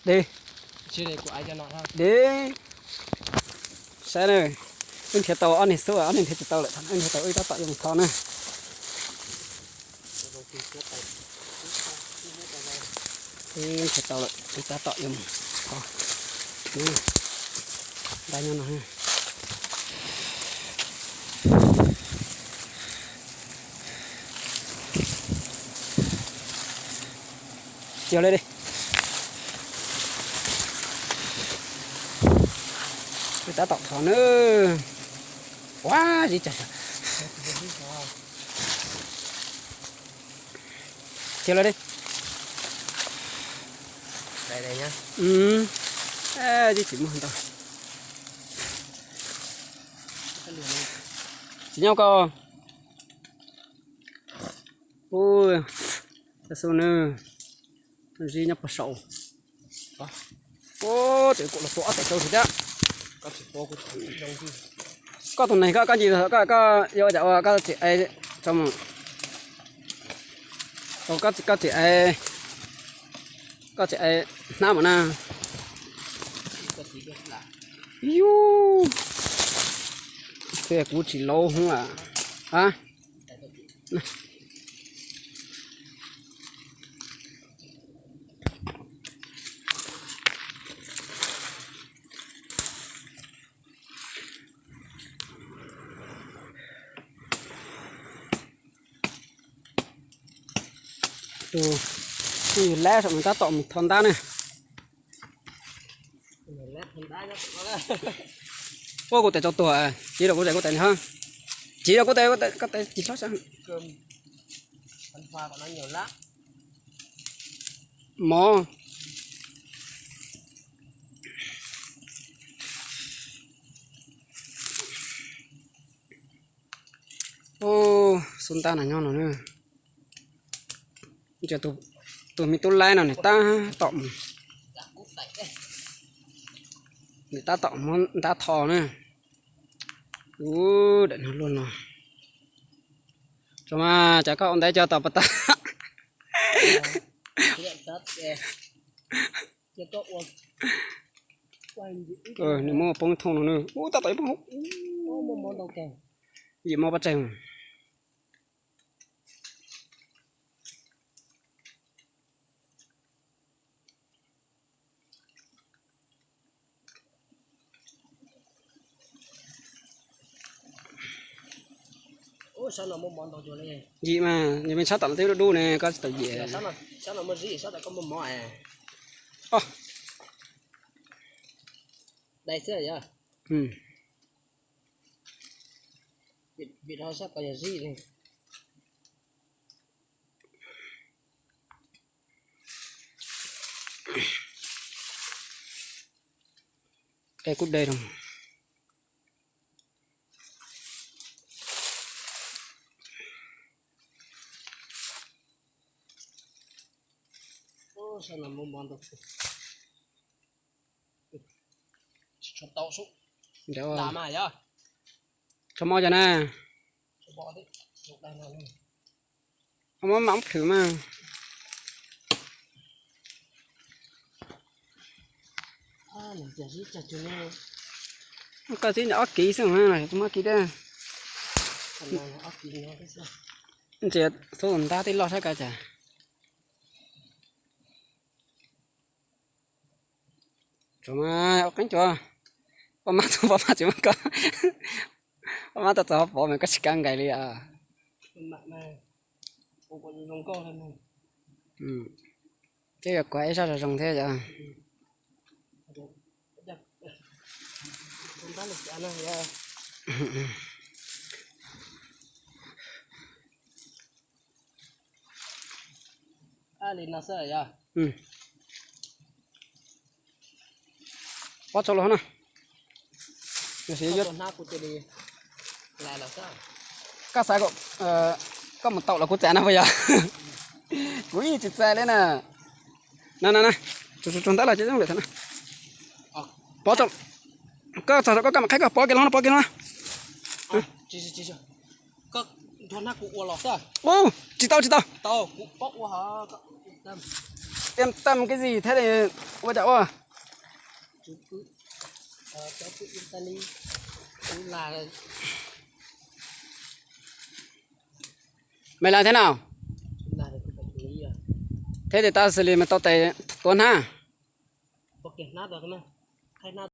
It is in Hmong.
Deb, deb. Saib na, wb nrhiav tau ob niag xub, ob niag nrhiav tsis tau lawm, wb nrhiav tau wb tab tom yuav mus tho na. Wb nrhiav tau lawm, wb tab tom yuav mus tho. Ntab nyob no. Cia li, wb tab tom tho na. Ua zib cas. Cia li. Twb tsis muaj ntau. Tsis nyob koj. Ub, xub nws zib nyob puag saum. Ub, tes kuv los tua ob teg rau thiab. Koj tus neeg koj, koj ntsis, koj, koj yuav ua cas ua koj tsis ai tso mus. Koj, koj tsis ai, koj tsis ai hnab mus na. Yus, kuv tsis laus hwv a. Tus, tus yug lab saum no tab tom mus tho ntab na. Ua kuv tes tso tuag, tsiv rau kuv tes, kuv tes nws ho, tsiv rau kuv tes, koj tes tsiv hlob sab. Mov. Ub, xub ntab no nyob no na. Tus me tub laib no nws tab tom, nws tab tom muab ntab tho na. Ub, daim no luaj no. Tso mas, cas koj ua ntaiv cog tau pas tas. Nws muab poob thooj no na. Ub, tab tom ib poob hauv. Yim mob pab tseg. Yim mas, yim mas sab tom no twb dub dub ne, koj tsis tau yim. Os. Dai kuj dai rau. Tso mob cov na. Mob mam plhws mas. Koj tib ob kiv xwb, mob kiv thiab. Ntsia xub ntab tij loj saib koj cas. Tsuav mas ua qeeb cuav, poj mab txog poj mab tsis muaj koj, poj mab tau txog pov mas koj tsis kav nkais li os. Ces yuav kuav ib zaj zoo zoo thiab yom. Pob tso los na. Koj xav koj mus tau los kuv txav no puas yog? Kuv yeej tsis txav li na. Na na na, tsuag tsuag ntab los ces zoo lawm thaum no. Pob tso, koj txog koj mam qhaib koj pob kiag los no, pob kiag los na. Ub, tsis tau tsis tau. Tiam tam kab zis thiaj li ua cas ua. Mej laj thiab no. Thiab tias tau xws li mas tau tes tuav hnab.